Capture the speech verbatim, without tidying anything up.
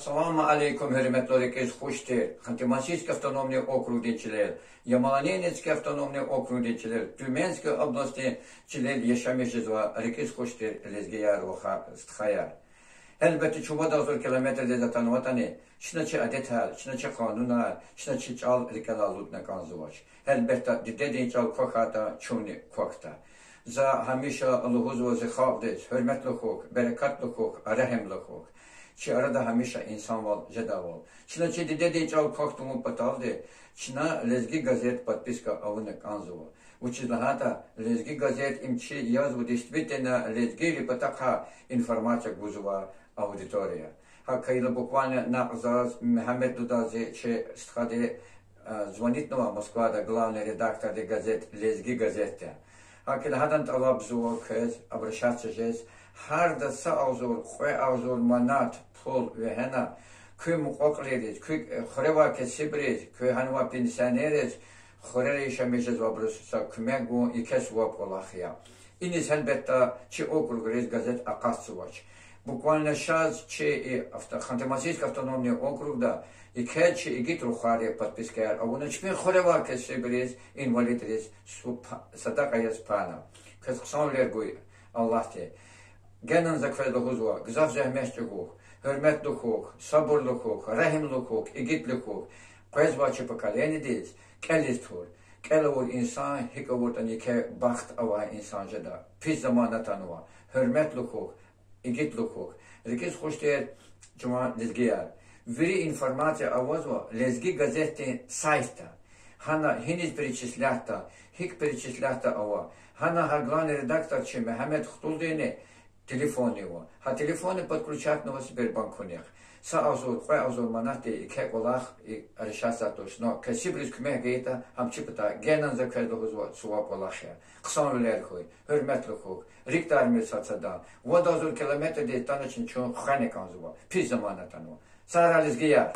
Салам алейкум, гьуьрметлу рикӀиз хуш тир Ханты-Мансийский автономный округдин чилел, Ямало-Ненецкий автономный округдин чилел, Тюменской областдин чилел яшамиш жезвай рикӀиз хуш тир лезгияр, вахар, стхаяр. Гьелбетда, чун вад агъзур километрдиз атанватӀани, чна чи адетар, чна чи къанунар, чна чи чӀал рикӀелай алудна кӀанзавач. Гьелбетда, дидедин чӀал квахьайтӀа, чунни квахьда. За гьамиша лугьузва зи халкьдиз: гьуьрметлу хьухь, берекатлу хьухь, регьимлу хьухь. Чи арада гьамиша инсанвал жедайвал. Чна чи дидедин чӀал квахь тавун паталди, чна Лезги газет подписка авуна кӀанзава. Вучиз лагьайтӀа Лезги газет им чи язва действительно лезгийрин патахъай информация гузвай аудитория. ГьакӀ хьайила буквально накь заз, Мегьамед дудаз, чи стхади, а, звонитнава Москвадай главный редакторди газет, Лезги газетдин. ГьакӀ хьайила гьадан тӀалабзава квез обращаться жез: гьарда са агъзур, кьве агъзур манат пул вегьена, куь мукьва-кьилийриз, куь, э, хуьре авай кесибриз, куь гьанвай пенсионерриз, хуьрера яшамиш жезвайбуруз са куьмек гун, еке суваб кӀвалах я. Иниз, гьелбетда, чи округриз газет акъатзавач. Буквально шаз чи и авто-, Ханты-Мансийский автономный округда еке чи игит рухвайри подпискаяр авуна, чпин хуьре авай кесибриз, инвалидриз су-, па-, садакьа яз пайна. Квез хъсанвилер гуй Аллагьди. Генани за квез лугьузва: гзаф зегьмет чӀугу, гьуьрметлу хьухь, сабурлу хьухь, регьимлу хьухь, игитлу хьухь. Къвезвай чи поколениедиз кӀелиз тур. КӀел авур инсан, гьикӀ авуртӀани, еке бахт авай инсан жеда. Пис заман атанва. Гьуьрметлу хьухь, игитлу хьухь. РикӀиз хуш тир жуван лезгияр, вири информация авазва Лезги газетдин сайтда. Гьана гьиниз перечислятда, гьикӀ перечислятда ава. Гьана гьа главный редактор чи Мегьамед хтулдини телефонни ава. Гьа телефонни подключатьнава Сбербанкунихъ. Са агъзур, кьве агъзур манатди еке кӀвалах и решатьзавайди туш. Но кесибриз куьмек гайитӀа, гьам чи патай генани за квез лугьузва суваб кӀвалах я. Хъсанвилер хьуй, гьуьрметлу хьухь, рикӀ тӀвармир сад садан. Вад агъзур километрдиз атаначни чун хвена кӀанзава. Пис заман атанва. Сагърай, лезгияр!